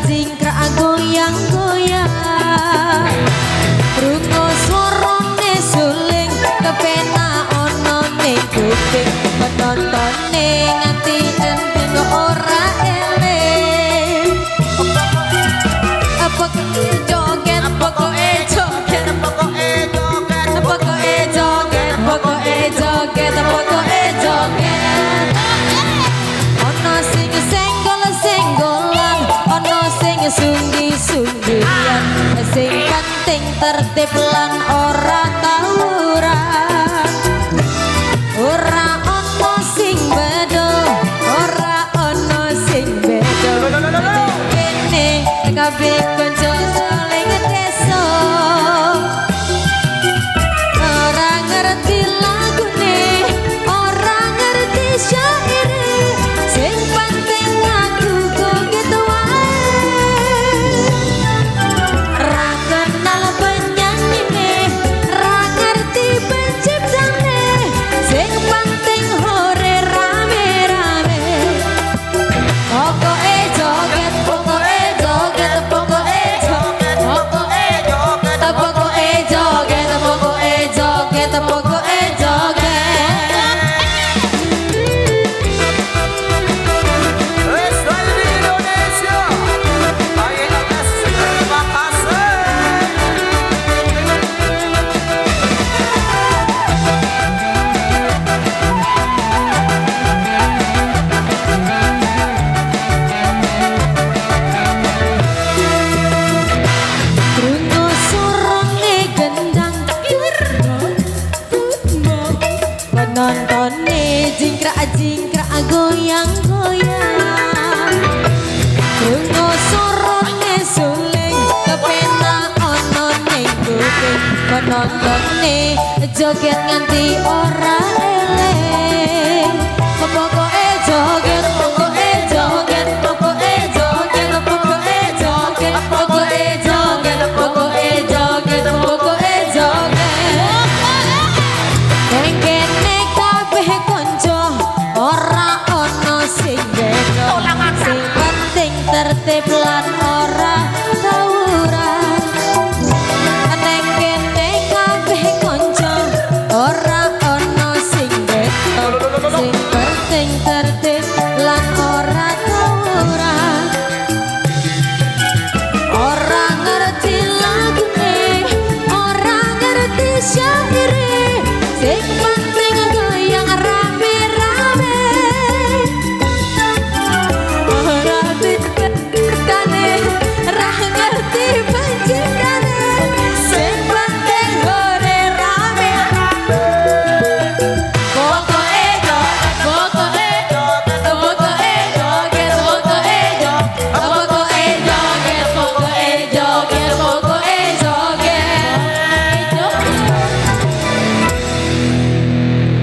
jingkrak goyang-goyang. Krungu swarane suling kepenak ana ning kuping, penontone nganti enteng ora eling. Apa joget pokoke joget, Pokoke joget, pokoke joget, pokoke joget, pokoke joget. Ana sing senggol-senggolan, ana sing sunggi-sunggian, sing penting tertib lan ora tawuran. Ora ana sing beda, ora ana sing beda. Kene kabeh kanca saling desa. Ora ngerti lagune, ora ngerti syaire, sing penting aku joget wae. Ra kenal penyanyine, ra ngerti penciptane, sing penting hore rame-rame. Pokoke joget, pokoke joget, pokoke joget, pokoke joget, pokoke joget, pokoke joget, pokoke joget. Wes lagi di Indonesia. AILS, terima kasih. Krungu swarane gendang, penontone jingkrak jingkrak goyang goyang. Krungu swarane suling kepenak ana ning kuping, penontone joget nganti ora eling. Pokoke joget, pokoke joget, pokoke joget, pokoke joget, pokoke joget, pokoke joget, pokoke joget. Neng kene kabeh kanca ora ana sing beda, sing penting tertib lan